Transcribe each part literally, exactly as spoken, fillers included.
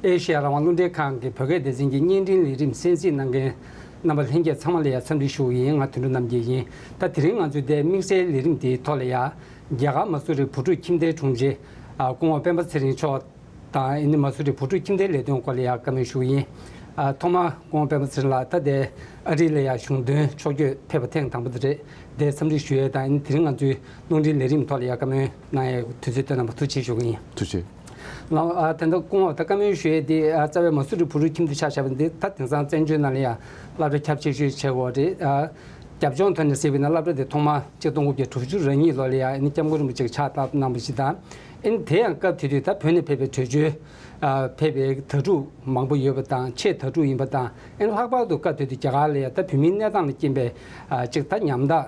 ཨེ་ཤེ་ཡ་རང་དབང་རླུང་འཕྲིན་ཁང་གི་བོད་སྐད་སྡེ་ཚན་གྱི་བརྙན་འཕྲིན་ལས་རིམ་གསན་གཟིགས་གནང་མཁན་རྣམ་པ་ལྷན་རྒྱས་ཚང་མ་ལ་ཡང་འཚམས་འདྲི་ཞུ་གི་ཡིན། ང་དོན་གྲུབ་རྣམ་རྒྱལ་ཡིན། ད་དེ་རིང་ང་ཚོའི་འདིའི་དམིགས་བསལ་ལས་རིམ་དེའི་ཐོག་ལ་ཡང་རྒྱ་གར་མ་སུ་རི་བོད་ཕྲུག་ཁྱིམ་སྡེའི་དྲུང་ཆེ་ཨ་སྐུ་ངོ་སྤེན་པ་ཚེ་རིང་མཆོག་དང་ཨ་ནི་མ་སུ་རི་བོད་ཕྲུག་ཁྱིམ་སྡེའི་ལས་དོན་སྐོར་ལ་ཡང་བཀའ་མོལ་ཞུ་གི་ཡིན། ཨ་ཐོག་མར་སྐུ་ངོ་སྤེན་པ་ཚེ་རིང་ལགས། ད་ལྟའི་ཨ་རི་ལ་ཡང་གཞུང་དོན་ཕྱོགས་བསྐྱོད་ཕེབས་པ་ཐེངས་དང་པོ་དེ་རེད། དེ་འཚམས་འདྲི་ཞུ་ཡས་དང་ཨ་ནི་དེ་རིང་ང་ཚོའི་རླུང་འཕྲིན་ལས་རིམ་ཐོག་ལ་ཡང་བཀའ་མོལ་གནང་ཡས་དུས་ཚོད་བཏོན་གནང་བར་ཐུགས་རྗེ་ཆེ་ཞུ་གི་ཡིན། ཐུགས་རྗེ་ཆེ། ལགས། ཨ་ད་ལྟ་སྐུ་ངོ་ད་བཀའ་མོལ་ཞུ་ཡས་དེ་ཨ་རྩ་བའི་མ་སུ་རི་བོད་ཕྲུག་ཁྱིམ་སྡེ་ཆ་བཞག་པ་འདི་ད་དེང་སང་བཙན་བྱོལ་ནང་ལ་ཡང་སློབ་གྲྭ་ཁྱབ་ཆེ་ཤོས་ཆགས་ཡོད་རེད། ཨ་རྒྱབ་ལྗོངས་ཐོག་ནས་གཟིགས་པ་ཡིན་ན་སློབ་གྲྭ་དེ་ཐོག་མར་ཆིག་སྟོང་དགུ་བརྒྱ་དྲུག་ཅུ་རེ་གཉིས་ལོ་ལ་ཡང་ཨ་ནི་སྐྱབས་མགོན་རིན་པོ་ཆེ་གིས་ཕྱག་བཏབ་གནང་བ་ཞིག་དང་། ཨ་ནི་དེ་ཡང་སྐབས་དེ་དུས་ད་བོད་ནས་ཕེབས་པའི་བྲོས་བྱོལ་ཨ་ཕེབས་པའི་དྭ་ཕྲུག་མང་པོ་ཡོད་པ་དང་། ཆེས་དྭ་ཕྲུག་ཡིན་པ་དང་། ཨ་ནི་ལྷག་པར་དུ་སྐབས་དེ་དུས་རྒྱ་གར་ལ་ཡང་ད་བོད་མིའི་གནས་སྟངས་ལ་རྐྱེན་པས་ཨ་ཅིག་ད་ཉམ་ཐག་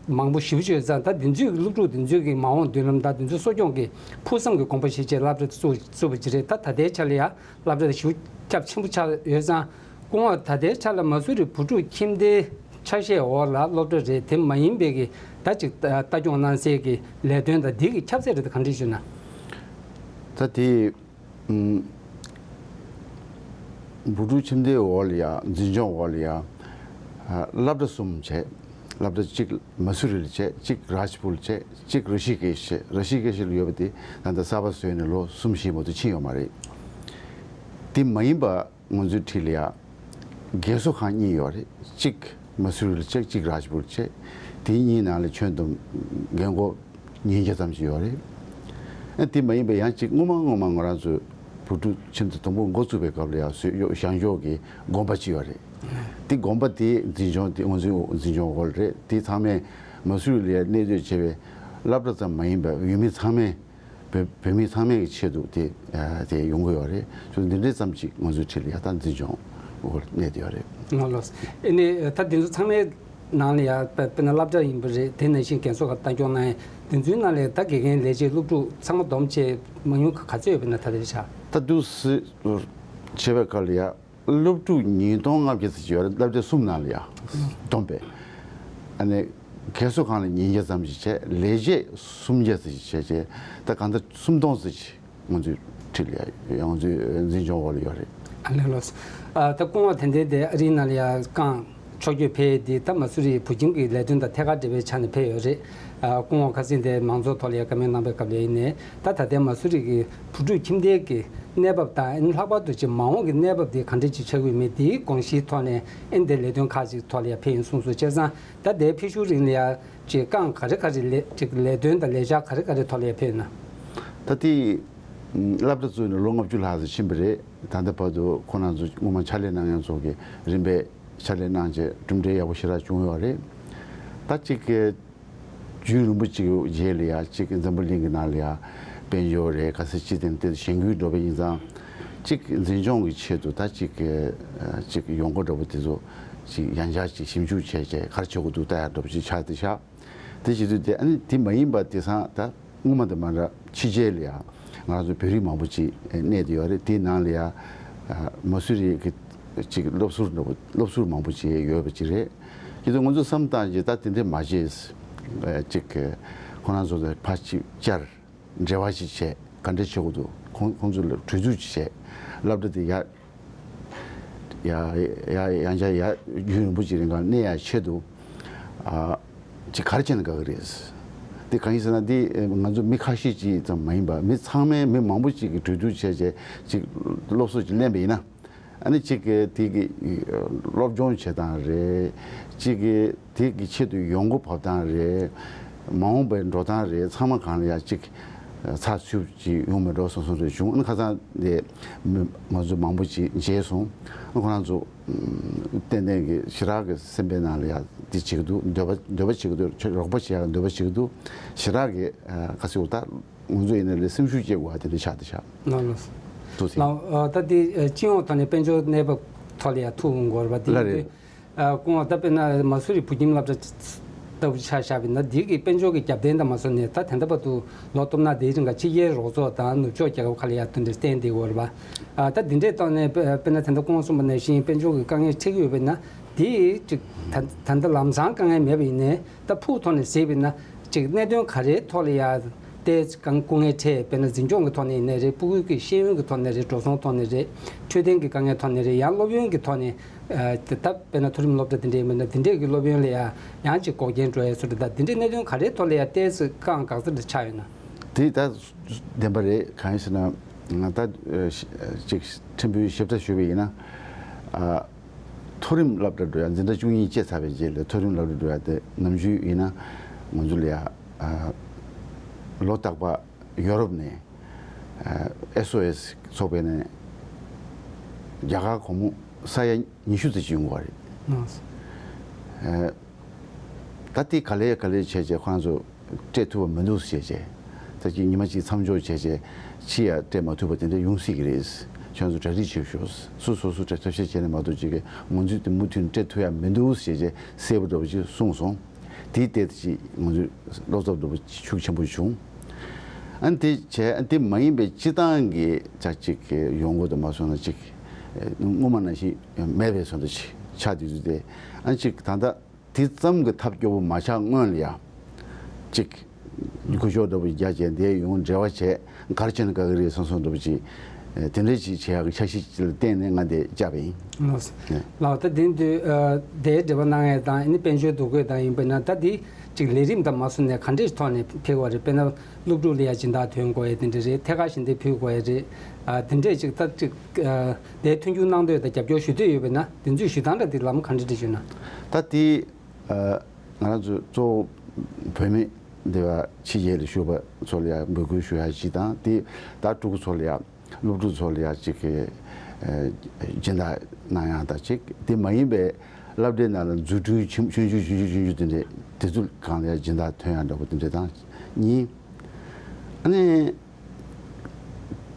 མང་པོ་ཞེ་པོ་ཅིག་ཡོད་ཙང་། ད་འདི་ཚོའི་སློབ་ཕྲུག་འདི་ཚོའི་གི་མ་འོངས་མདུན་ལམ་དང་འདི་ཚོ་གསོ་སྐྱོང་གི་ཕུགས་བསམ་གྱི་དགོངས་པ་བཞེས་བྱས་སློབ་གྲྭ་དེ་བཙུགས་བཙུགས་པ་ཅིག་རེད། ད་ད་ལྟའི་ཆ་ལ་ཡང་སློབ་གྲྭ་དེ་ཞེ་པོ་སྐྱབས་ཆེན་པོ་ཆགས་ཡོད་ཙང་། སྐུ་ངོ་ད་ལྟའི་ཆ་ལ་མ་སུ་རི་བོད་ཕྲུག་ཁྱིམ་སྡེའི་ཆ་ཤས་འོག་ལ་སློབ་གྲྭ་རེད། དེ་མ་ཡིན་པའི་གི་ད་ཅིག་ལྟ་སྐྱོང་གནང་སའི་གི་ལས་དོན་དང་འདི་གི་ཁྱབ་ཚད་རེད། ད་ག་འདྲ་ཞུ་ན། ད་དེ། ཨུམ། བོད་ཕྲུག་ཁྱིམ་སྡེའི་འོག་ལ་ཡ། འཛིན་སྐྱོང་འོག་ལ་ཡ། ཨ་སློབ་གྲྭ་གསུམ་བྱས། སློབ་གྲྭ་གཅིག་མ་སུ་རི་ལ་བྱས། གཅིག་རཱཇ་པུར་ལ་བྱས། གཅིག་རི་ཤི་ཀེཤ་བྱས། རི་ཤི་ཀེཤ་ལ་ཡོད་པ་དེ་ད་ལྟ་གསར་པ་བཟོས་ནས་ལོ་གསུམ་བཞི་མ་གཏོགས་ཕྱིན་ཡོད་མ་རེད། དེ་མ་ཡིན་པ། ང་ཚོའི་འཁྲིས་ལ་ཡ་རྒས་གསོ་ཁང་གཉིས་ཡོད་རེད། གཅིག་མ་སུ་རི་ལ་བྱས། གཅིག་རཱཇ་པུར་ལ་བྱས། དེ་གཉིས་ནང་ལ་ཁྱོན་བསྡོམས་རྒན་འཁོགས་ཉིས་བརྒྱ་ཙམ་ཞིག་ཡོད་རེད། ཨ་དེ་མ་ཡིན་པའི་ཡང་གཅིག་སྔོན་མ་སྔོན་མ་ང་རང་ཚོ་བོད་ཕྲུག་ཁྱིམ་སྡེ་དང་པོ་འགོ་བཙུགས་པའི་སྐབས་ལ་ཡ་བཟོས་ཡོད་བཞེངས་ཡོད་ཀྱི་དགོན་པ་གཅིག་ཡོད་རེད། དེ་དགོན་པ་དེའི་འཛིན་སྐྱོང་དེ་ང་ཚོའི་འཛིན་སྐྱོང་འོག་ལ་རེད། དེ་ཚང་མས་མ་སུ་རི་ལ་ཡ་གནས་སྡོད་བྱས་པའི་སློབ་གྲྭ་ཙམ་མ་ཡིན་པར་ཡུལ་མི་ཚང་མས། བོད་བོད་མི་ཚང་མའི་ཆེད་དུ་དེ་ཨ་དེ་ཡོང་གི་ཡོད་རེད། ཅུང་འདི་འདྲའི་ཙམ་ཅིག་ང་ཚོའི་འཁྲིས་ལ་ཡ་ད་འཛིན་སྐྱོང་འོག་གནས་བསྡད་ཡོད་རེད། ལགས་ལགས། ཨ་ནི་ད་འདི་ཚོ་ཚང་མའི་ནང་ལ་ཡ་དཔེ་དཔེར་ན་སློབ་གྲྭ་ཡིན་པ་རེད། དེ་ནང་བཞིན་རྒན་གསོ་ཁང་ལྟ་སྐྱོང་གནང་ཡ་འདི་ཚོའི་ནང་ལ་ད་དགེ་རྒན་ལས་བྱེད་སློབ་ཕྲུག་ཚང་མ་བསྡོམས་བྱས་མང་ཉུང་ག་ག་ཚོད་ཡོད་པ་ན་ད་དེ་ཆ། ད་དུ་སི་བྱེད་པའི་སྐབས་ལ་ཡ། སློབ་ཕྲུག་ཉིས་སྟོང་ལྔ་བརྒྱ་ཙམ་ཅིག་ཡོད་རེད། སློབ་གྲྭ་གསུམ་ནང་ལ་ཡ་བསྡོམས་པས། ཨ་ནི་རྒས་གསོ་ཁང་ལ་ཉིས་བརྒྱ་ཙམ་ཞིག་བྱས། ལས་བྱེད་སུམ་བརྒྱ་ཙམ་ཞིག་བྱས་བྱས། ད་གང་ལྟར་སུམ་སྟོང་ཙམ་ཞིག་ང་ཚོའི་འཁྲིས་ལ་ཡ་ང་ཚོའི་འཛིན་སྐྱོང་འོག་ལ་ཡོད་རེད། ཨ་ལགས་ལགས། ཨ་ད་སྐུ་ངོ་དེ་འདྲའི་དེ་ཨ་རིའི་ནང་ལ་ཡ་རྐང་ཕྱོགས་བསྐྱོད་ཕེབས་དེ་ད་མ་སུ་རི་བོད་ཁྱིམ་གྱི་ལས་དོན་དང་ཐད་ཀར་འབྲེལ་བའི་ཆ་ནས་ཕེབས་ཡོད་རེད། ཨ་སྐུ་ངོ་ཁ་སང་དེ་མང་གཙོའི་ཐོག་ལ་ཡ་བཀའ་མོལ་གནང་པའི་སྐབས་ལ་ཡིན་ནའི་ད་ད་ལྟའི་མ་སུ་རི་གི་བུ་ཕྲུག་ཁྱིམ་སྡེའི་གི་གནས་བབ་དང་། ཨ་ནི་ལྷག་པར་དུ་ཅིག་མ་འོངས་ཀྱི་གནས་བབ་དེ་ག་འདྲ་ཅིག་ཆགས་ཀྱི་ཡོད་མེད་དེའི་དགོངས་གཞིའི་ཐོག་ནས། ཨ་ནི་དེ་ལས་དོན་ཁག་ཅིག་ཐོག་ལ་ཡ་ཕེབས་ཡིན་གསུངས་སོང་། བྱས་ཙང་ད་ལྟའི་ཕེབས་བཞུགས་རིང་ལ་ཡ་ཅིག་རྐང་ག་རེ་ག་རེ་ལས་ཅིག་ལས་དོན་དང་ལས་འཆར་ག་རེ་ག་རེ་ཐོག་ལ་ཡ་ཕེབས་ཡོད་ན། ད་ལྟའི་སློབ་གྲྭ་བཙུགས་ནས་ལོ་ལྔ་བཅུ་ལྷག་ཙམ་ཕྱིན་པ་རེད། ད་ལྟ་བར་དུ་ཁོང་རྣམ་ཚོ་སྔོན་མ་ཕྱག་ལས་གནང་མཁན་ཚོ་གིས་རིམ་པས་ཕྱག་ལས་གནང་བྱས་གྲུབ་འབྲས་ཡག་པོ་ཞེ་དྲག་བྱུང་ཡོད་རེད། ད་ཅིག་གི་རྒྱུན་རིང་པོ་ཅིག་རྗེས་ལ་ཡ་ཅིག་འཛམ་བུ་གླིང་གི་ནང་ལ་ཡ་དཔལ་འབྱོར་རེད། ག་ཚོད་ཅིག་དེ་དེ་གཞན་འགུལ་འགྲོ་བ་ཡིན་ཙང་། ཅིག་འཛིན་སྐྱོང་གི་ཆེད་དུ་ད་ཅིག་ཅིག་ཡོང་སྒོ་འདྲ་པོ་དེ་ཚོ་ཅིག་ཡང་བསྐྱར་ཅིག་ཞིབ་འཇུག་བྱས་བྱས་ག་རེ་བྱེད་དགོས་འདུག་ལྟ་ཡ་འདྲ་པོ་ཅིག་ཆགས་བསྡད་ཤག་དེ་བྱེད་དུས་དེ་ཨ་ནི་དེ་མ་ཡིན་པ་དེང་སང་ད་སྔོན་མ་དང་མ་འདྲ་ཕྱི་རྒྱལ་ལ་ཡ་ང་རང་ཚོ་བོད་རིགས་མང་པོ་ཅིག་གནས་བསྡད་ཡོད་རེད། དེའི་ནང་ལ་ཡ་མ་སུ་རི་གི་ཅིག་སློབ་ཟུར་འདྲ་པོ་སློབ་ཟུར་མང་པོ་ཅིག་ཡོད་པ་ཅིག་རེད། ཡིན་དུས་ང་ཚོ་བསམ་བཏང་རྗེས་ད་དེ་འདྲ་མ་བྱེད། ཅིག་ཁོ་རང་ཚོ་དང་ཕར་ཅིག་བཅར། འབྲེལ་བ་ཅིག་བྱས། ག་འདྲ་བྱེད་དགོས་འདུག་ཁོང་ཁོང་ཚོ་ལ་གྲོས་བསྡུར་ཅིག་བྱས། སློབ་གྲྭ་དེ་ཡ་ཡ་ཡ་ཡང་བསྐྱར་ཡ་རྒྱུན་རིང་པོ་ཅིག་རིང་ག་གནས་ཡ་ཆེད་དུ། ཨ་ཅིག་ག་རེ་བྱས་ན་དགའ་གི་རེད། དེ་གང་ཡིན་ཟེར་ན་དེ་ང་ཚོ་མི་ཁ་ཤས་ཅིག་ཙམ་མ་ཡིན་པ་མི་ཚང་མས་མི་མང་པོ་ཅིག་གིས་གྲོས་བསྡུར་བྱས་བྱས་ཅིག་སློབ་གསོ་ཅིག་ལེན་པ་ཡིན་ན། ཨ་ནི་གཅིག་གིས་དེ་གི་སློབ་སྦྱོང་བྱེད་སྟངས་རེད། གཅིག་གིས་དེ་གི་ཆེད་དུ་ཡོང་སྒོ་བབས་སྟངས་རེད། མ་འོངས་པའི་འགྲོ་སྟངས་རེད། ཚང་མ་གང་ལ་ཡ་གཅིག་ཚགས་ཚུད་ཅིག་ཡོང་མི་འགྲོ་བཟོ་བཟོ་འདྲ་བྱུང་། ཨ་ནི་ཁ་སང་དེ་མི་ང་ཚོ་མང་པོ་ཅིག་མཇལ་སོང་། ཨ་ཁོ་རང་ཚོ་ཏན་ཏན་གྱི་ཞེ་དྲག་གི་སེམས་པའི་ནང་ལ་ཡ་དེ་བྱེད་ཀྱི་འདུག་འདོད་པ་འདོད་པ་བྱེད་ཀྱི་འདུག་རོགས་པ་བྱེད་ཡག་འདོད་པ་བྱེད་ཀྱི་འདུག་ཞེ་དྲག་གི་ཨ་ག་ཟེར་དགོས་ད། ང་ཚོ་ཡིན་ན་ལས་སེམས་ཤུགས་སྐྱེ་དགོས་པ་དེ་འདྲ་ཆགས་བསྡད་ཤག་ལགས་ལགས། ཐུགས་རྗེ་ཆེ། ལགས། ཨ་ད་དེ་ཨ་སྤྱི་ཡོངས་ཐོག་ནས་དཔལ་འབྱོར་གནས་བབ་ཐོག་ལ་ཡང་ཐུགས་དགོངས་པ་དེ་ལགས་ཡིན་རེད། དུས། ཨ་སྐུ་ངོ་ད་དཔེར་ན་མ་སུ་རི་བོད་ཁྱིམ་སློབ་གྲྭ་ལྟ་བུ་ཆ་བཞག་པ་ཡིན་ན་འདི་གི་དཔལ་འབྱོར་གྱི་རྒྱབ་རྟེན་དང་མ་སོ་ནས་ད་དེ་འདྲ་བར་དུ་ལོ་སྟོབས་ན་དེའི་རིང་ག་ཕྱི་རྒྱལ་རོགས་ཚོགས་དང་ནུབ་ཕྱོགས་རྒྱལ་ཁབ་ཁག་ལ་ཡང་དེ་འདྲ་བརྟེན་བསྡད་ཡོད་རེད་པ། ཨ་ད་འདི་འདྲའི་ཐོག་ནས་དཔེ་དཔེར་ན་དེ་འདྲ་སྐུ་ངོ་གསུངས་པ་ནང་བཞིན་དཔལ་འབྱོར་གྱི་དཀའ་ངལ་འཕྲད་ཀྱི་ཡོད་པ་ཡིན་ན་དེ་ཅིག་ད་ད་ལྟ་ལམ་སང་དཀའ་ངལ་མེད་པ་ཡིན་ནའི་ད་ཕུགས་ཐོག་ནས་གཟིགས་པ་ཡིན་ན་ཅིག་གནད་དོན་ག་རེའི་ཐོག་ལ་ཡང་ ཏའི་དཀའ་སྐུ་ངལ་འཕྲད། དཔེར་ན་འཛིན་སྐྱོང་གི་ཐོག་ནས་ཡིན་ནའི་རེད། སྤུ་གུ་གི་ཤེས་ཡོན་གྱི་ཐོག་ནས་རེད། འགྲོ་སོང་ཐོག་ནས་རེད། འཕྲོད་བསྟེན་གྱི་དཀའ་ངལ་ཐོག་ནས་རེད། ཡང་སློབ་ཡོན་གྱི་ཐོག་ནས་ཨ་ད་དཔེར་ན་མཐོ་རིམ་སློབ་གྲྭ་དེ་འདྲའི་མིན་ན་དེ་འདྲས་ཀྱི་སློབ་ཡོན་ལ་ཡང་ཡང་ཅིག་འགོག་རྐྱེན་འགྲོ་ཡ་བཟོ་འདྲ་དང་། དེ་འདྲའི་གནད་དོན་ག་རེའི་ཐོག་ལ་ཡང་ཏོག་ཙམ་དཀའ་ངལ་འགག་རྩ་འདྲ་ཆགས་ཡོད་ན། དེ་ད་བདེན་པ་རེད། གང་ཡིན་ཟེར་ན་ང་ད་ཨ་ཤ་ཅིག་ཕྲན་བུ་ཞིབ་ཕྲ་ཞུས་པ་ཡིན་ན། ཨ་མཐོ་རིམ་སློབ་གྲྭ་འགྲོ་ཡ་འཛིན་གྲྭ་བཅུ་གཉིས་བཅད་ཚར་བའི་རྗེས་ལ་མཐོ་རིམ་སློབ་གྲྭ་འགྲོ་ཡ་དེ་ནམ་རྒྱུན་ཡིན་ན་ང་ཚོ་ལ་ཡ་ཨ་ལོ་རྟག་པ་ཡོ་རོབ་ནས་ཨ་ཨེས་ཨོ་ཨེས་ཚོགས་པ་ནས་རྒྱ་གར་སྒོར་མོ་ས་ཡ་ཉི་ཤུ་ཙམ་ཅིག་ཡོང་གི་ཡོད་རེད། ཨང་། ཨ་ད་དེ་ག་ལེ་ག་ལེ་བྱས་བྱས་ཁོ་རང་ཚོ་སྤྲད་ཐུབ་པ་མི་འདུག་ཟེར་བྱས། ད་ཅིག་ཉི་མ་གཅིག་མཚམས་འཇོག་བྱས་བྱས་ཕྱི་ཡ་སྤྲད་མ་ཐུབ་པ་དེ་འདྲ་ཡོང་སྲིད་ཀྱི་རེད། ཁྱོད་ཚོ་གྲ་སྒྲིག་བྱེད་ཤོག་སུ་སོ་སོ་སྤྲད་ཐབས་ཤེས་བྱས་ནས་མ་གཏོགས་ཅིག་གི་ང་ཚོས་དེ་མུ་མཐུད་ནས་སྤྲད་ཐུབ་ཡ་མི་འདུག་ཟེར་བྱས་གསལ་པོ་འདྲ་པོ་ཅིག་གསུངས་སོང་། དེའི་སྟེང་དུ་ཅིག་ང་ཚོས་བློ་འཚབ་འདྲ་པོ་ཅིག་ཤུགས་ཆེན་པོ་བྱུང་། ཨ་ནི་དེ་བྱས་ཨ་ནི་དེ་མ་ཡིན་པའི་སྤྱི་བཏང་གི་ཅག་ཅིག་གི་ཡོང་སྒོ་དུ་མ་སོང་ན་ཅིག་སྔོན་མ་ནང་བཞིན་མེད་པའི་བཟོ་འདྲ་ཅིག་ཆགས་དུས་ཚོད་དེ། ཨ་ནི་ཅིག་ད་ལྟ་དེ་ཙམ་གྱི་ཐབས་སྐྱོ་པོ་མ་ཆགས་སྔོན་ལ་ཡ་ཅིག་སྒུལ་ཤུགས་འདྲ་པོ་རྒྱག་བྱས་འདིར་ཡོང་འབྲེལ་བ་བྱས་ག་རེ་བྱས་ན་དགའ་གི་རེད་བསམ་བསམ་འདྲ་པོ་ཅིག་དེ་འདྲ་ཅིག་བྱེད་ཡག་གི་འཆར་གཞི་ཅིག་ལ་བརྟེན་ནས་ང་འདིར་བཅར་བ་ཡིན། ལགས་སོ། ལགས་ད་དེང་དུས་ཨ་དེའི་འབྲེལ་བ་གནང་ཡས་དང་ཨ་ནི་དཔལ་འབྱོར་འདུ་འགོད་དང་ཡིན་པ་ན་ད་འདི་ཅིག་ལས་རིམ་དང་མ་སོང་ནས་ག་འདྲས་ཐོག་ནས་ཕེབས་པ་རེད། དཔེར་ན་སློབ་ཕྲུག་ལ་ཡ་སྦྱིན་བདག་ཐོན་དགོས་ཡས་དེ་འདྲ་རེད། ཐད་ཀར་ཞལ་འདེབས་ཕུལ་དགོས་ཡས་རེད། ཨ་དེ་འདྲས་ཅིག་ད་ཅིག་ཨ་དེའི་མཐུན་འགྱུར་གནང་འདོད་དང་རྒྱབ་སྐྱོར་ཞུ་འདོད་ཡོད་པ་ན་དེ་ཚོའི་ཞུ་སྟངས་ལ་དེ་ལམ་ག་འདྲ་འདྲ་ཞུ་ན། ད་དེ་ཨ་ང་རང་ཚོ་གཙོ་བོ་བོད་མི་འདི་བ་ཕྱི་རྒྱལ་ལ་བཞུགས་པ་ཚོ་ལ་ཡང་འབོད་སྐུལ་ཞུ་ཡ་ཅིག་དང་དེ་ད་ཕྲུ་གུ་ཚོ་ལ་ཡང་སློབ་ཕྲུག་ཚོ་ལ་ཡང་ཅིག་གི་ཨ་སྦྱིན་བདག་གནང་ཡ་དང་ཅིག་དེ་མ་ཡིན་པའི་སློབ་གྲྭའི་ནང་ལ་འཛུགས་སྐྲུན་ཆེན་ཆུང་ཆུང་ཆུང་ཆུང་ཆུང་ཆུང་དེ་འདྲས་དེ་ཚོ་གང་ལ་ཡང་སྦྱིན་བདག་ཐོན་ཡ་འདྲ་པོ་དེ་འདྲས་དང་གཉིས། ཨ་ནི།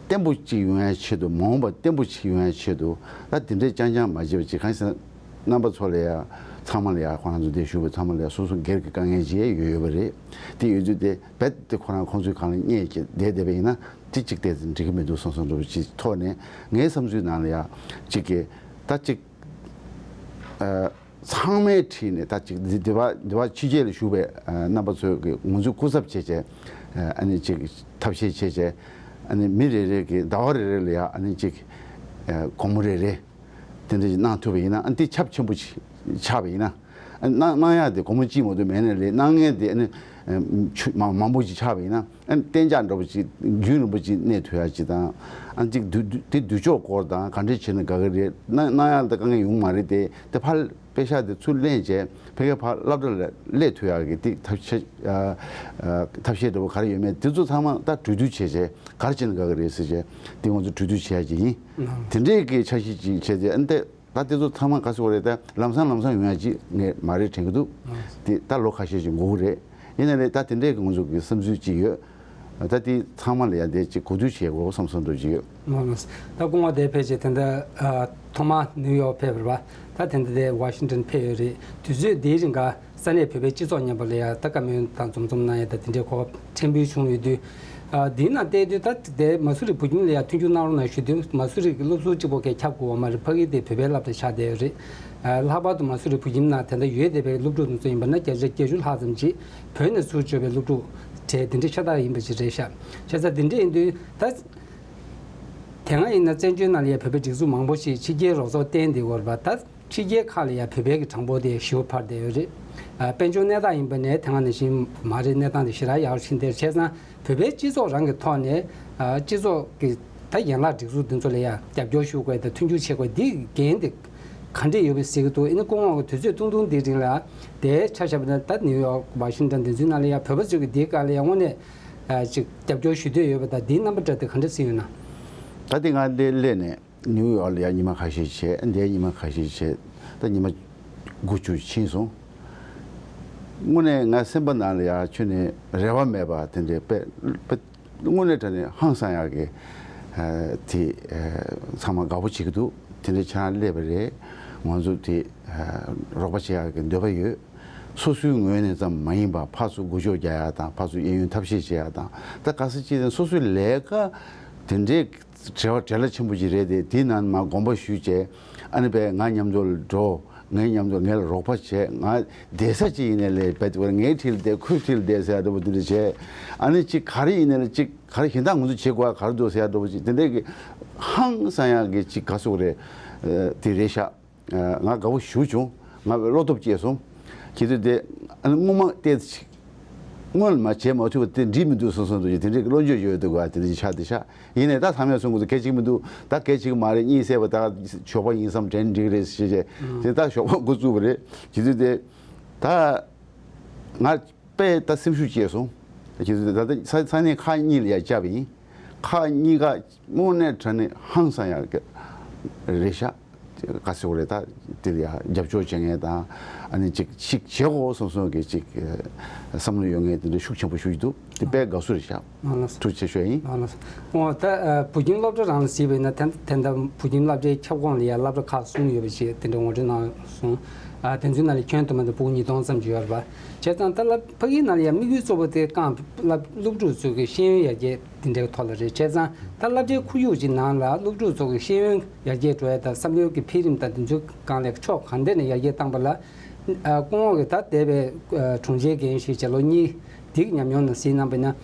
བརྟན་པོ་གཅིག་ཡོང་ཡའི་ཆེད་དུ་མ་འོངས་པ་བརྟན་པོ་གཅིག་ཡོང་ཡའི་ཆེད་དུ་ད་དེ་འདྲའི་རྐྱང་རྐྱང་མ་བྱེད་པ་ཅིག་གང་ཡིན་ཟེར་ན་རྣམ་པ་ཚོ་ལ་ཡ་ཚང་མ་ལ་ཡ་ཁོ་རང་ཚོ་འདིར་བཞུགས་པའི་ཚང་མ་ལ་ཡ་སོ་སོ་སྒེར་གྱི་དཀའ་ངལ་ཅིག་ཡོད་ཡོད་པ་རེད། དེ་ཡོད་དུས་དེ་རྦད་དེ་ཁོ་རང་ཁོང་ཚོའི་སྒང་ལ་བསྙད་ཀྱི་བསྡད་བསྡད་པ་ཡིན་ན་དེ་གཅིག་བལྟས་ཚེ་འགྲིག་གི་མི་འདུག་བསམ་བསམ་འདྲ་པོ་ཅིག་ཐོག་ནས་ངའི་བསམ་ཚུལ་ནང་ལ་ཡ་གཅིག་གི་ད་གཅིག་ཨ་ཚང་མའི་འཁྲིས་ནས་ད་ཅིག་འདི་འདི་བ་འདི་བ་ཕྱི་རྒྱལ་ལ་བཞུགས་པའི་ཨ་རྣམ་པ་ཚོས་ཀྱི་ང་ཚོའི་སྐུ་ཚབ་བྱས་བྱས་ཨ་ནི་ཅིག་ཐབས་ཤེས་བྱས་བྱས་ཨ་ནི་མི་རེ་རེ་གི་ཟླ་བ་རེ་རེ་ལ་ཡ་ཨ་ནི་ཅིག་ཨ་སྒོར་མོ་རེ་རེ་དེ་འདྲ་ཅིག་གནང་ཐུབ་པ་ཡིན་ན་ཨ་ནི་དེ་ཁྱབ་ཆེན་པོ་ཅིག་ཆགས་པ་ཡིན་ན་ཨ་ནི་གནང་གནང་ཡག་དེ་སྒོར་མོ་གཅིག་མ་གཏོགས་མེད་ནའི་ལས་གནང་མཁན་དེ་ཨ་ནི་ཨ་ཆུ་མང་མང་པོ་ཅིག་ཆགས་པ་ཡིན་ན། ཨ་ནི་གཏན་འཇགས་འདྲ་པོ་ཅིག་རྒྱུན་རིང་པོ་ཅིག་གནས་ཐུབ་ཡ་ཅིག་དང་། ཨ་ནི་ཅིག་དུས་དུས་དེ་དུས་ཕྱོགས་སྐོར་དང་ག་འདྲས་བྱས་ན་དགའ་གི་རེད། གནང་གནང་ཡ་ལ་ད་དཀའ་ངལ་ཡོང་མ་རེད་དེ། དེ་ཕར་པེ་ཤག་དེ་ཚུར་ལེན་བྱས་ཕ་གིར་ཕར་སློབ་གྲྭ་ལ་སླེབས་ཐུབ་ཡ་གི་དེ་ཐབས་ཤེས་ཨ་ཨ་ཐབས་ཤེས་འདྲ་པོ་ག་རེ་ཡོད་མེད་དེ་ཚོ་ཚང་མ་ད་གྲོས་བསྡུར་བྱས་བྱས་ག་རེ་བྱས་ན་དགའ་གི་རེད་ཟེར་བྱས་དེ་ང་ཚོ་གྲོས་བསྡུར་བྱེད་ཡ་ཅིག་ཡིན། དེ་འདྲས་ཀྱི་འཆར་གཞི་ཅིག་བྱས་ཏེ་ཨ་ནི་དེ། ད་དེ་ཚོ་ཚང་མ་ག་ཟེར་བ་རེད། ད་ལམ་སང་ལམ་སང་ཡོང་ཡ་ཅིག་ངས་མ་རེད་དྲན་གྱི་འདུག་དེ་ད་ལོ་ཁ་ཤས་ཅིག་འགོར་གྱི་རེད། ཡིན་ན་རེད་ད་དེ་འདྲས་ཀྱི་ང་ཚོ་གི་བསམ་ཚུལ་ཅིག་ཡོད། ད་དེ་ཚང་མ་ལ་ཡ་དེ་ཅིག་གོ་བསྡུར་བྱེད་དགོས་བསམ་བསམ་འདྲ་ཅིག་ཡོད། ལགས་ལགས། ད་སྐུ་ངོ་དེ་ཕལ་ཆེར་ད་ལྟ་ཨ་ཐོག་མར་ནིའུ་ཡོག་ཕེབས་པ་རེད་པ། ད་དེ་འདྲ་དེ་ཝ་ཤིང་ཊོན་ཕེབས་ཡོད་རེད། དུས་ཚོད་འདིའི་རིང་ག་ས་གནས་བོད་པའི་སྤྱི་ཚོགས་མཉམ་པ་ལ་ཡ་ད་བཀའ་མོལ་དང་འཛོམས་འཛོམས་གནང་ཡ་ད་དེ་འདྲའི་གོ་སྐབས་ཕྲན་བུ་བྱུང་ཡོད་དུས། ཨ་འདིའི་ནང་བལྟས་དུས་ད་དེ་མ་སུ་རི་བུ་ཁྱིམ་ལ་ཡ་མཐུན་འགྱུར་གནང་རོགས་གནང་ཞུ་དུས་མ་སུ་རི་གི་སློབ་ཟུར་གཅིག་པོ་གས་ཁྱབ་དགོས་པ་མ་རེད། ཕ་གི་དེ་བོད་པའི་སློབ་གྲྭ་ཆགས་བསྡད་ཡོད་རེད། ཨ་ལྷག་པར་དུ་མ་སུ་རི་བུ་ཁྱིམ་ནང་དེ་འདྲ་ཡོད་བསྡད་པའི་སློབ་ཕྲུག་དེ་ཚོ་ཡིན་པ་ན་བརྒྱ་ཆ་བརྒྱད་ཅུ་ལྷག་ཙམ་ཅིག་བོད་ནས་ཚུར་བཅར་བའི་སློབ་ཕྲུག་གྲས་དེ་འདྲ་ཤ་སྟག་ཡིན་པ་ཅིག་རེད་ཤག་བྱས་ཙང་དེ་འདྲ་ཡིན་དུས་ད། དེ་སྔ་ཡིན་ན་བཙན་བྱོལ་ནང་ལ་ཡ་བོད་པའི་སྒྲིག་འཛུགས་མང་པོ་ཞིག་ཕྱི་རྒྱལ་རོགས་ཚོགས་བརྟེན་བསྡད་ཡོད་རེད་པ། ད་ཕྱི་རྒྱལ་ཁག་ལ་ཡ་བོད་པའི་གི་གྲངས་འབོར་དེ་ཞེ་པོ་འཕར་བསྡད་ཡོད་རེད། ཨ་དཔལ་འབྱོར་གནས་སྟངས་ཡིན་པ་ནས་དེ་སྔ་ནང་བཞིན་མ་རེད། གནས་སྟངས་དེ་ཞེ་དྲག་ཡག་རུ་ཕྱིན་བསྡད་རེད། བྱས་ཙང་བོད་པའི་སྤྱི་ཚོགས་རང་གི་ཐོག་ནས་ཨ་སྤྱི་ཚོགས་ཀྱི་ད་ཡན་ལག་སྒྲིག་འཛུགས་འདི་ཚོ་ལ་ཡ་རྒྱབ་སྐྱོར་ཞུ་དགོས་དང་མཐུན་འགྱུར་བྱེད་དགོས་འདི་འགན་དེ་ག་འདྲས་ཡོད་པའི་ཟེར་གི་འདུག་ཨ་ནི་སྐུ་ངོ་གི་དུས་ཚོད་ཐུང་ཐུང་འདིའི་རིང་ལ་དེ་ཆ་བཞག་པ་ན་ད་ནིའུ་ཡོག་ཝ་ཤིང་ཊོན་འདི་ཚོའི་ནང་ལ་ཡ་བོད་པ་ཚོས་ཀྱི་འདིའི་སྒང་ལ་ཡ་དངོས་གནས། ཨ་ཅིག་རྒྱབ་སྐྱོར་ཞུ་འདོད་ཡོད་པ་དང་འདིའི་རྣམ་པ་འདྲ་དེ་ག་འདྲ་ཟིན་ཡོད་ན། ད་དེ་ང་འདི་སླེབས་ནས་ནིའུ་ཡོག་ལ་ཡ་ཉི་མ་ཁ་ཤས་བྱས། འདིར་ཉི་མ་ཁ་ཤས་བྱས། ད་ཉི་མ་དགུ་བཅུ་ཕྱིན་སོང་། དངོས་གནས་ང་སེམས་པ་ནང་ལ་ཡ་ཁྱོན་ནས་རེ་བ་མེད་པ་དེ་འདྲའི་དཔེ་དཔེ་དངོས་གནས་དྲང་གནས་ཧང་སང་ཡག་གི་ཨ་དེ་ཨ་ཚང་མ་དགའ་པོ་བྱེད་ཀྱི་འདུག་དེ་འདྲའི་ཁྱེད་རང་སླེབས་པ་རེད། ང་ཚོ་དེ་ཨ་རོགས་པ་བྱེད་ཡག་གི་འདོད་པ་ཡོད། སོ་སོའི་ངོས་ནས་ཙམ་མ་ཡིན་པར་ཕར་ཚུར་འགུལ་སྐྱོད་རྒྱག་ཡག་དང་ཕར་ཚུར་གཡས་གཡོན་ཐབས་ཤེས་བྱེད་ཡག་དང་། ད་ག་ས་ཅི་ནས་སོ་སོའི་ལས་ཀ་དེ་འདྲའི་བྲེལ་བ་བྲེལ་བ་ཆེན་པོ་ཅིག་རེད་དེ། དེའི་ནང་མར་དགོངས་པ་ཞུས་བྱས་ཨ་ནི་པས་ང་མཉམ་དུ་འགྲོ། ངའི་མཉམ་དུ་ངའི་ལ་རོགས་པ་བྱས། ང་བསྡད་ས་ཅིག་ཡིན་ནའི་ལས་བེད་ངའི་འཁྲིས་ལ་བསྡད། ཁོའི་འཁྲིས་ལ་བསྡད་ཟེར་ཡ་འདྲ་པོ་དེ་འདྲ་བྱས། ཨ་ནི་ཅིག་ག་རེ་ཡིན་ནའི་ལས་ཅིག་ག་རེ་གཞན་དག་ང་ཚོ་བྱེད་དགོས་ཡ་ག་རེ་འདུག་ཟེར་ཡ་འདྲ་པོ་ཅིག་དེ་འདྲའི་གི་ཧང་སང་ཡ་གི་ཅིག་ག་ཟེར་དགོས་རེད། ཨ་དེ་རེད་ཤག་ཨ་ང་དགའ་བོ་ཞེ་པོ་བྱུང་། ང་བློ་སྟོབས་སྐྱེས་སོང་། ཁྱེད་ཚོས་དེ་ཨ་ནི་སྔོན་མ་བལྟས་ཅིག་སྔོན་མ་བྱེད་མ་ཐུབ་པ་དེ་འགྲིག་མི་འདུག་བསམ་བསམ་འདུག་དེ་འདྲའི་བློ་འགྱོད་ཡོད་འདུག་ག་དེ་འདྲའི་ཆགས་བསྡད་ཤག་ཡིན་ནའི་ད་ཚང་མས་གསུང་གི་འདུག་སྐད་ཅིག་མི་འདུག་ད་སྐད་ཅིག་མ་རེད། གཉིད་སད་པ་ད་ཞོགས་པ་ཡིན་བསམ་དྲན་འགྲིག་རེད་ཟེར་བྱས། དེ་ད་ཞོགས་པ་འགོ་བཙུགས་པ་རེད། བྱེད་དུས་དེ་ད་ང་དཔེ་ད་སེམས་ཤུགས་སྐྱེས་སོང་། བྱེད་དུས་ད་ལྟ་ས་ས་གནས་ཁག་གཉིས་ལ་ཡ་བཅར་བ་ཡིན། ཁག་གཉིས་ཀ་དངོས་གནས་དྲང་གནས་ཧང་སང་ཡ་གི་རེད་ཤག་ག་ཟེར་བ་རེད། ད་དེ་ལ་ཡ་རྒྱབ་སྐྱོར་བྱེད་མཁན་དང་ཨ་ནི་ཅིག་ཅིག་བྱེད་དགོས་བསམ་བསམ་གི་ཅིག་བསམ་བློ་ཡོད་མཁན་དེ་འདྲ་ཤུགས་ཆེན་པོ་ཞིག་འདུག་དེ་དཔེ་དགའ་བསུ་རེད་ཤག་ཨ་ལགས་སོ། ཐུགས་རྗེ་ཆེ་ཞུ་ཡ་ཡིན། ཨ་ལགས་སོ། འོ་ད་ཨ་བུ་ཁྱིམ་སློབ་གྲྭ་རང་ལ་གཟིགས་པ་ཡིན་ན་ད་ད་ལྟ་བུ་ཁྱིམ་སློབ་གྲྭའི་ཁྱབ་ཁོངས་ལ་ཡ་སློབ་གྲྭ་ཁག་གསུམ་ཡོད་པ་ཞིག་དེ་འདྲ་ངོ་སྤྲོད་གནང་སོང་། ཨ་དེ་ཚོའི་ནང་ལ་ཁྱོན་བསྡོམས་ན་ཕྲུ་གུ་ཉིས་སྟོང་ཙམ་ཅིག་ཡོད་རེད་པ། བྱས་ཙང་ད་ལ་ཕ་གིའི་ནང་ལ་ཡ་དམིགས་ཡུལ་གཙོ་བོ་དེ་རྐང་སློབ་སློབ་ཕྲུག་ཚོའི་གི་ཤེས་ཡོན་ཡར་རྒྱས་དེ་འདྲའི་ཐོག་ལ་རེད། བྱས་ཙང་ད་སློབ་གྲྭའི་ཁོར་ཡུག་ཅིག་ནང་ལ་སློབ་ཕྲུག་ཚོ་གི་ཤེས་ཡོན་ཡར་རྒྱས་འགྲོ་ཡ་དང་བསམ་བློའི་གི་འཕེལ་རིམ་དང་དེ་ཚོའི་སྒང་ལ་ཕྱོགས་གང་ཐད་ནས་ཡར་རྒྱས་བཏང་པ་ལ་ཨ་སྐུ་ངོ་གི་ད་འདས་པའི་ཨ་དྲུང་ཆེའི་འགན་བཞེས་བྱས་ལོ་གཉིས་དེའི་ཉམས་མྱོང་ནང་གཟིགས་གནང་པ་ཡིན་ན་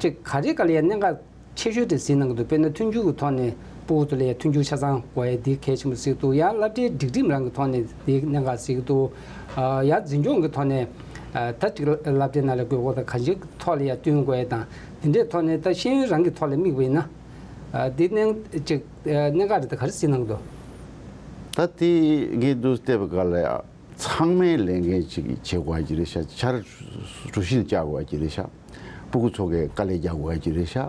ཅིག་ག་རེ་ག་ལ་ཡ་གནད་འགག་ཆེ་ཤོས་དེ་གཟིགས་གནང་གི་འདུག་དཔེར་ན་མཐུན་འགྱུར་གྱི་ཐོག་ནས་ཕྲུ་གུ་ཚོ་ལ་ཡ་མཐུན་འགྱུར་ཆ་ཚང་དགོས་ཡ་འདི་གལ་ཆེན་པོ་གཟིགས་འདུག་ཡང་སློབ་གྲྭའི་སྒྲིག་ཁྲིམས་རང་གི་ཐོག་ནས་འདི་གནད་འགག་གཟིགས་འདུག་ཨ་ཡང་འཛིན་སྐྱོང་གི་ཐོག་ནས་ཨ་ད་ཅིག་སློབ་གྲྭའི་ནང་ལ་དགོས་མཁོ་དང་གང་ཅིའི་ཐོག་ལ་ཡ་བསྟུན་དགོས་ཡ་དང་དེ་འདྲའི་ཐོག་ནས་ད་ཤེས་ཡོན་རང་གི་ཐོག་ལ་དམིགས་པ་ཡིན་ན་ཨ་འདི་གནད་ཅིག་ཨ་གནད་འགག་རེད་ད་ག་རེ་གཟིགས་གནང་གི་འདུག་ད་དེ་ངས་འདུག་བལྟས་པ་ག་ལ་ཡ། ཚང་མས་ལས་འགན་ཅིག་བྱེད་དགོས་ཀྱི་རེད་ཤག་ཆར་གྲུ་བཞིན་བཅག་དགོས་ཀྱི་རེད་ཤག་སྤུ་གུ་ཚོ་གིས་དཀའ་ལས་རྒྱག་དགོས་ཀྱི་རེད་ཤག་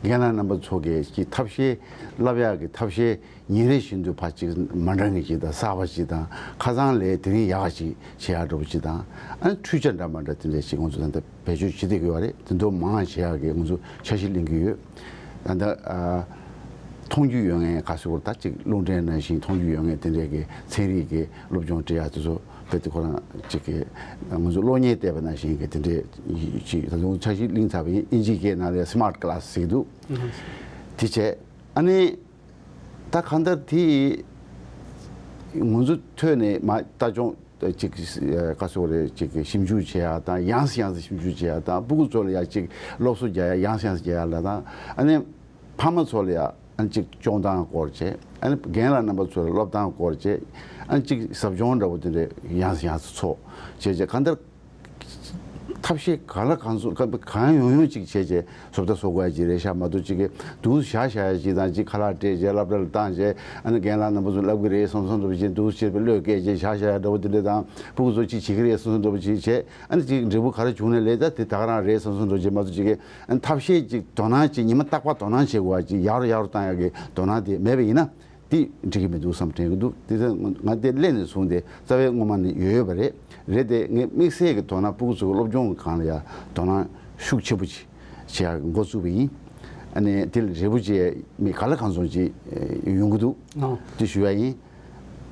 རྒན་ལགས་རྣམ་པ་ཚོ་གིས་ཀྱི་ཐབས་ཤེས་བསླབ་ཡག་གི་ཐབས་ཤེས་ཉིན་རེ་བཞིན་དུ་ཕར་ཅིག་མ་འདྲ་བའི་ཅིག་དང་གསར་པ་ཅིག་དང་ཁ་སང་ལས་དེ་རིང་ཡག་ཅིག་བྱེད་ཡག་འདྲ་པོ་ཅིག་དང་ཨ་ནི་འཕྲུལ་ཆ་འདྲ་མ་འདྲ་དེ་འདྲ་ཅིག་ང་ཚོ་ད་ལྟ་བེད་སྤྱོད་བྱེད་བསྡད་ཀྱི་ཡོད་རེད། དེ་ཚོ་མང་བ་བྱེད་ཡག་གི་ང་ཚོ་འཆར་གཞི་ལེན་གྱི་ཡོད། ད་ལྟ་ཨ། མཐོང་རྒྱུ་ཡོད་མཁན་ག་ཚོད་ད་ཅིག་རླུང་འཕྲིན་ནང་བཞིན་མཐོང་རྒྱུ་ཡོད་མཁན་དེ་འདྲས་ཀྱི་ཚན་རིག་གི་སློབ་སྦྱོང་སྤྲད་ཡ་དེ་ཚོ་རྦད་དེ་ཁོ་རང་ཅིག་གི་ང་ཚོ་གློག་བརྙན་བལྟས་པ་ནང་བཞིན་གྱི་དེ་འདྲས་ཅིག་ད་དུང་འཆར་གཞི་གླེང་ཚར་བ་ཡིན། ཨིན་ཇིའི་སྐད་ནང་ལ་སི་མཱར་ཊི་ཀ་ལཱ་སི་ཟེར་གྱི་འདུག་དེ་བྱས་ཨ་ནི་ད་གང་ལྟར་དེ་ང་ཚོ་ཐོས་ནས་མ་ལྟ་སྐྱོང་ཅིག་ག་ཚོད་རེད་ཅིག་ཞིབ་འཇུག་བྱེད་ཡ་དང་ཡང་སེ་ཡང་སེ་ཞིབ་འཇུག་བྱེད་ཡ་དང་སྤུ་གུ་ཚོ་ལ་ཡ་ཅིག་སློབ་གསོ་རྒྱག་ཡ་ཡང་སེ་ཡང་སེ་རྒྱག་ཡ་ལ་དང་ཨ་ནི། ཕ་མ་ཚོ་ལ་ཡ་ཨ་ནི་གཅིག་སྐྱོང་སྟངས་སྐོར་བྱས། ཨ་ནི་རྒན་ལགས་རྣམ་པ་ཚོ་ལ་སློབ་སྟངས་སྐོར་བྱས། ཨ་ནི་གཅིག་ཟབ་སྦྱོང་འདྲ་པོ་དེ་འདྲ་ཡང་སེ་ཡང་སེ་ཚོགས་བྱས་བྱས་གང་ལྟར་ཐབས་ཤེས་གང་ལ་གང་ཚོད་གང་གང་ཡོང་ཡོང་གཅིག་བྱས་བྱས་བཟོ་ལྟ་བཟོ་དགོས་ཡ་གཅིག་རེད་ཤག་མ་གཏོགས་གཅིག་གི་འདུག་བཞག་བཞག་ཡ་གཅིག་དང་གཅིག་ཁ་ལག་སྤྲད་བྱས་སློབ་གྲྭ་ལ་བཏང་བྱས་ཨ་ནི་རྒན་ལགས་རྣམ་པ་ཚོ་བསླབ་གི་རེད་བསམ་བསམ་འདྲ་པོ་བྱས་འདུག་བྱས་པའི་བློས་བཀལ་བྱས་བཞག་བཞག་ཡ་འདྲ་པོ་དེ་འདྲ་དང་སྤུ་གུ་ཚོ་གཅིག་བྱེད་ཀྱི་རེད་བསམ་བསམ་འདྲ་པོ་གཅིག་བྱས། ཨ་ནི་ཅིག་འབྲས་བུ་ག་རེ་བྱུང་ནས་ལས་ད་དེ་ད་ག་རང་རེད་བསམ་བསམ་འདྲ་ཅིག་མ་གཏོགས་ཅིག་གི་ཨ་ནི་ཐབས་ཤེས་ཅིག་དོ་སྣང་ཅིག་ཉི་མ་རྟག་པར་དོ་སྣང་བྱེད་དགོས་པ་ཅིག་ཡག་རུ་ཡག་རུ་བཏང་ཡག་གི་དོ་སྣང་དེ་མེད་པ་ཡིན་ན་དེ་འགྲིག་གི་མི་འདུག་བསམ་དྲན་གི་འདུག་དེ་ཚོ་ང་དེ་སླད་ནས་བཟུང་སྟེ་རྩ་བའི་སྔོན་མ་ནས་ཡོད་ཡོད་པ་རེད། རེད་དེ་ངས་དམིགས་བསལ་གྱི་དོ་སྣང་སྤུ་གུ་ཚོའི་སློབ་སྦྱོང་གི་སྒང་ལ་ཡ་དོ་སྣང་ཤུགས་ཆེན་པོ་ཅིག་བྱེད་ཡག་གི་འགོ་བཙུགས་པ་ཡིན། ཨ་ནི་དེ་ལ་འབྲས་བུ་ཅིག་མི་ག་ལ་གང་འཚམ་ཅིག་ཡོང་གི་འདུག་དེ་ཞུ་ཡ་ཡིན།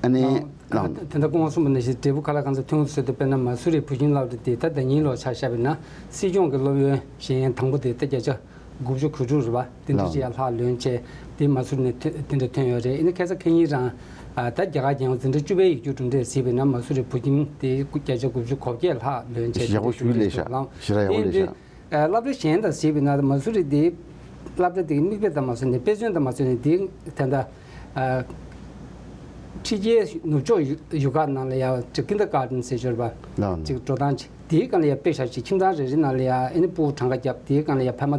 ཨ་ནི་ཨ་ལགས། ད་ལྟ་སྐུ་ངོ་གསུངས་པ་ནང་བཞིན་འབྲས་བུ་ག་ལ་གང་འཚམ་ཐོན་ཟེར་དུས་དཔེར་ན་མ་སུ་རི་བུ་ཁྱིམ་སློབ་གྲྭ་དེ་ད་ཟླ་ཉིན་ལོ་ཆ་བཞག་པ་ཡིན་ན་སྲིད་སྐྱོང་གི་སློབ་ཡོན་བཞེས་མཁན་དང་པོ་དེ་ད་བརྒྱ་ཆ་དགུ་བཅུ་གོ་དྲུག་རེད་པ། དེ་འདྲ་ཅིག་ཡར་ལྷག་ལོན་བྱས་དེ་མ་སུ་རི་ནས་ཐོན་དེ་འདྲ་ཐོན་ཡོད་རེད། ཨ་ནི་ཁ་སང་ཁ་ཉིན་རང་ཨ་ད་རྒྱ་གར་རྒྱལ་ཡོངས་འཛིན་གྲྭ་བཅུ་པའི་ཡིག་རྒྱུགས་གྲུབ་འབྲས་གཟིགས་པ་ཡིན་ན་མ་སུ་རི་བུ་ཁྱིམ་དེ་བརྒྱ་ཆ་དགུ་བཅུ་གོ་བརྒྱད་ལྷག་ལོན་བྱས་ཞེ་དྲག་པོ་ཞེ་པོ་ལེགས་ཤག་ཞེ་དྲག་ཡག་པོ་ལེགས་ཤག་ཨ་སློབ་གྲྭ་གཞན་དང་གཟིགས་པ་ཡིན་ན་མ་སུ་རི་འདི་སློབ་གྲྭ་འདི་གི་མིག་དཔེ་དང་མ་ཟད་ནས་དཔེ་མཚོན་དང་མ་ཟད་ནས་འདི་ད་ལྟ་ཨ་ཕྱི་རྒྱལ་ནུབ་ཕྱོགས་ཡུལ་ཡུལ་ཁག་ནང་ལ་ཡང་ཅིག་ཀིན་ཌར་གྷར་ཌེན་ཟེར་ཞོར་བ་ཅིག་འགྲོ་སྟངས་ཅིག་དེའི་སྒང་ལ་ཡང་དཔེ་ཤག་ཅིག་ཁྱིམ་ཚང་རེ་རེ་ནང་ལ་ཡང་ཨ་ནི་སྤུ་གུ་གྲངས་ཀ་བརྒྱབ་དེའི་སྒང་ལ་ཡང་ཕ་མ་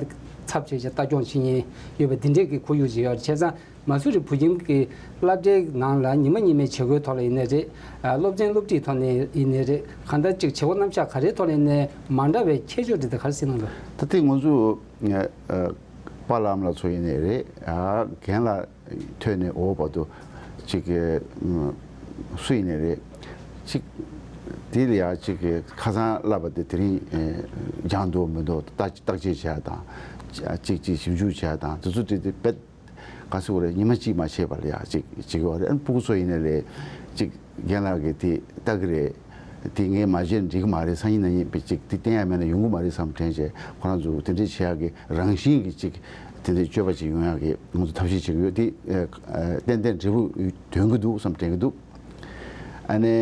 ཚབ་བྱས་བྱས་ལྟ་སྐྱོང་བྱེད་མཁན་ཡོད་པ་འདི་འདྲས་ཀྱི་ཁོར་ཡུག་ཅིག་ཡོད་རེད། བྱས་ཙང་། མ་སུ་རི་བུ་ཁྱིམ་གྱི་སློབ་གྲྭའི་ནང་ལ་ཉི་མ་ཉི་མའི་བྱེད་སྒོའི་ཐོག་ལ་ཡིན་ནའི་རེད། ཨ་སློབ་ཚན་སློབ་ཁྲིད་ཐོག་ནས་ཡིན་ནའི་རེད། གང་ལྟར་ཅིག་བྱེད་སྒོ་རྣམ་གཞག་ག་རེའི་ཐོག་ལ་ཡིན་ནའི་མ་འདྲ་བའི་ཁྱད་ཆོས་དེ་དག་ག་རེ་གཟིགས་གནང་འདུག་ད་ལྟའི་ང་ཚོ་ཨ་ཨ་པཱ་ལགས་ཨ་མ་ལགས་ཚོ་ཡིན་ནའི་རེད། ཨ་རྒན་ལགས་ཐོན་ནས་འོག་བར་དུ་ཅིག་གི་ཨ་སུ་ཡིན་ནའི་རེད། ཅིག་དེ་ལ་ཡང་ཅིག་གི་ཁ་སང་བསླབས་པ་དེ་དེ་རིང་ཨ་སྦྱངས་འདུག་མི་འདུག་བརྟག་བརྟག་དཔྱད་བྱས་དང་ཅིག་ཅིག་ཞིབ་འཇུག་བྱས་དང་དེ་ཚོ་དེ་དེ་དཔེ། ག་ཟེར་དགོས་རེད། ཉི་མ་གཅིག་མ་བྱས་པ་ལ་ཡ་གཅིག་བྱེད་ཀྱི་ཡོད་རེད། ཨ་ནི་སྤུ་གུ་ཚོ་ཡིན་ནའི་ལས་གཅིག་རྒན་ལགས་ཀྱིས་དེ་ལྟ་གི་རེད། དེ་ངས་མ་བྱས་ན་འགྲིག་གི་མ་རེད། སང་ཉིན་གནངས་ཉིན་དཔེ་གཅིག་དེ་བསྟན་ཡ་མེད་ན་ཡོང་གི་མ་རེད་བསམ་དྲན་བྱས་ཁོ་རང་ཚོ་དེ་འདྲས་བྱེད་ཡག་གི་རང་བཞིན་གྱི་གཅིག་དེ་འདྲས་སྤྱོད་པ་ཅིག་ཡོང་ཡག་གི་ང་ཚོ་ཐབས་ཤེས་བྱེད་ཀྱི་ཡོད། དེ་ཨ་ཏན་ཏན་འབྲས་བུ་ཐོན་གྱི་འདུག་བསམ་དྲན་གྱི་འདུག་ཨ་ནི།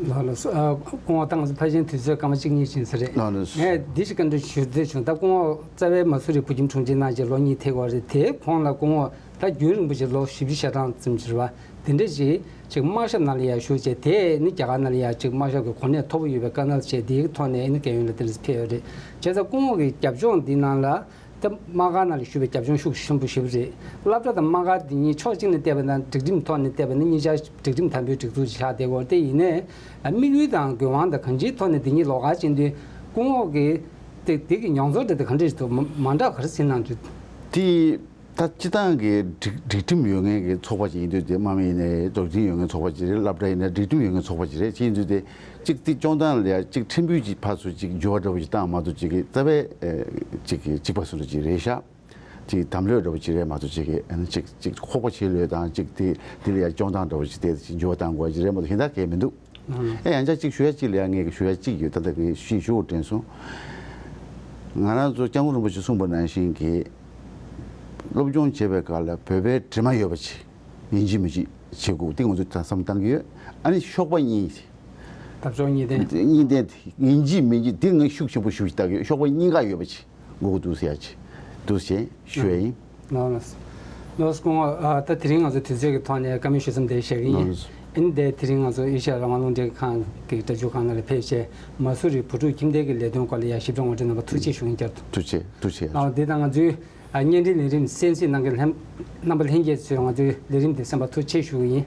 ལགས་ལགས་སོ། ཨ། སྐུ་ངོ་ད་ང་ཚོ་ཕལ་ཆེར་དུས་ཚོད་སྐར་མ་གཅིག་གཉིས་ཕྱིན་ས་རེད། ལགས་ལགས་སོ། ངས་འདི་ཞིག་བཀའ་འདྲི་ཞུ་འདོད་བྱུང་། ད་སྐུ་ངོ་རྩ་བའི་མ་སུ་རི་བོད་ཁྱིམ་དྲུང་ཆེ་གནང་བྱས་ལོ་གཉིས་ཐེག་པ་རེད། དེའི་གོང་ལ་སྐུ་ངོ་ད་རྒྱུན་རིང་པོ་ཞིག་ལོ་བཞི་བཅུ་ཞེ་གྲངས་ཙམ་ཅིག་རེད་པ། དེ་འདྲ་ཞིག་ཅིག་དམག་ཞབས་ནང་ལ་ཡར་ཞུགས་བྱས། དེ་ནི་རྒྱ་གར་ནང་ལ་ཡར་ཅིག་དམག་ཞབས་ཀྱི་གོ་གནས་མཐོ་པོ་ཡོད་པའི་བཀའ་མོལ་བྱས། དེའི་ཐོག་ནས་ཨ་ནི་རྒྱལ་ཡོངས་ལ་དེ་འདྲ་ཕེབས་ཡོད་རེད། བྱས་ཙང་སྐུ་ངོ་གི་རྒྱབ་ལྗོངས་འདི་ནང་ལ། ད་དམག་སྒར་ནང་ལ་ཞུགས་པའི་རྒྱབ་ལྗོངས་ཤུགས་ཆེན་པོ་ཞེ་པོ་རེད། སློབ་གྲྭ་དང་དམག་སྒར་འདི་གཉིས་ཕྱོགས་གཅིག་ནས་བལྟས་པ་ན་སྒྲིག་ཁྲིམས་ཐོག་ནས་བལྟས་པ་ན་གཉིས་ཆ་སྒྲིག་ཁྲིམས་དམ་པོའི་སྒྲིག་འཛུགས་ཆགས་བསྡད་ཡོད་རེད། དེ་ཡིན་ནའི་དམིགས་ཡུལ་དང་དགོས་དབང་དང་གང་ཅིའི་ཐོག་ནས་འདི་གཉིས་ལོགས་ཀ་ཕྱིན་དུས་སྐུ་ངོ་གིས་དེ་དེ་གི་མྱོང་ཚོར་དེ་དེ་ག་འདྲ་ཞིག་འདུག་མ་མ་འདྲ་ག་རེ་ཟིན་གནང་འདུག་དེ། ད་སྤྱི་བཏང་གི་སྒྲིག་སྒྲིག་ཁྲིམས་ཡོད་མཁན་གྱི་ཚོགས་པ་ཅིག་ཡིན་དུས་དེ། དམག་མི་ཡིན་ནའི་སྒྲིག་ཁྲིམས་ཡོད་མཁན་ཚོགས་པ་ཅིག་རེད། སློབ་གྲྭ་ཡིན་ནའི་སྒྲིག་ཁྲིམས་ཡོད་མཁན་ཚོགས་པ་ཅིག་རེད། ཅིག་ཡིན་དུས་དེ་གཅིག་དེ་སྐྱོང་སྟངས་ལ་ཡ་གཅིག་ཕྲན་བུ་ཅིག་ཕར་ཚུར་ཅིག་འགྱུར་བ་འདྲ་བོ་ཅིག་བཏང་མ་གཏོགས་ཅིག་གི་རྩ་བའི་ཨེ་ཅིག་གི་གཅིག་པ་བཟོ་འདྲ་ཅིག་རེད་ཤག་ཅིག་དམ་ལྷོད་འདྲ་བོ་ཅིག་རེད་མ་གཏོགས་ཅིག་གི་ཨ་ནི་ཅིག་ཅིག་ཁོག་པ་ཆེ་ལོས་དང་ཅིག་དེ་དེ་ལ་ཡ་སྐྱོང་སྟངས་འདྲ་བོ་ཅིག་དེ་ཅིག་འགྱུར་བ་བཏང་དགོས་ཅིག་རེད་མ་གཏོགས་གཞན་དག་གས་མི་འདུག་ཨེ་ཡང་བསྐྱར་གཅིག་ཞུ་ཡ་གཅིག་ལ་ཡ་ངས་ཞུ་ཡ་གཅིག་ཡོད། ད་ལྟ་ངས་ཤེས་ཞུ་དྲན་སོང་། ང་རང་ཚོ་སྐྱབས་མགོན་རིན་པོ་ཆེ་གསུངས་པ་ནང་བཞིན་གྱི་སློབ་སྦྱོང་བྱེད་པའི་སྐབས་ལ་བོད་པའི་དྲི་མ་ཡོད་པ་ཅིག་ཡིན་གཅིག་མིན་གཅིག་བྱེད་དགོས། དེ་ང་ཚོས་ད་བསམ་བཏང་གི་ཡོད། ཨ་ནི་གཤོག་པ་གཉིས། འཐབ་ཕྱོགས་གཉིས་ལྡན། གཉིས་ལྡན་ཡིན་གཅིག་མིན་གཅིག་དེ་ངས་ཤུགས་ཆེན་པོ་ཞུ་ཞིག་བཏང་གི་ཡོད། གཤོག་པ་གཉིས་ཀ་ཡོད་པ་ཅིག་དགོས་འདུག་ཟེར་ཡ་ཅིག་འདུག་ཟེར་ཞུ་ཡ་ཡིན། ལགས་ལགས། ལགས་སོ་སྐུ་ངོ། ཨ། ད་དེ་རིང་ང་ཚོ་དུས་ཚོད་ཀྱི་ཐོག་ནས་བཀའ་མོལ་ཞུ་མཚམས་དེ་བཞག་གི་ཡིན། ལགས་སོ། ཨིན་དེ་དེ་རིང་ང་ཚོ་ཨེ་ཤ་ཡ་རང་དབང་རླུང་འཕྲིན་ཁང་གི་སྒྲ་སྒྱུར་ཁང་ནང་ལ་ཕེབས་བྱས་མ་སུ་རི་བོད་ཕྲུག་ཁྱིམ་སྡེ་གི་ལས་དོན་སྐོར་ལ་ཡ་ཞིབ་ཕྲ་ངོ་སྤྲོད་གནང་བར་ཐུགས་རྗེ་ཞུ་ཡིན་བསྐྱར་དུ། ཐུགས་རྗེ་ཐུགས་རྗེ། ཨ། འདི་དང་ང་ཚོའི་ཨ་བརྙན་འཕྲིན་ལས་རིམ་གསན་གཟིགས་གནང་མཁན་ལྷན་རྣམ་པ་ལྷན་རྒྱས་ཚོས་ང་ཚོའི་ལས་རིམ་འདི་གསན་པར་ཐུགས་རྗེ་ཞུ་གི་ཡིན།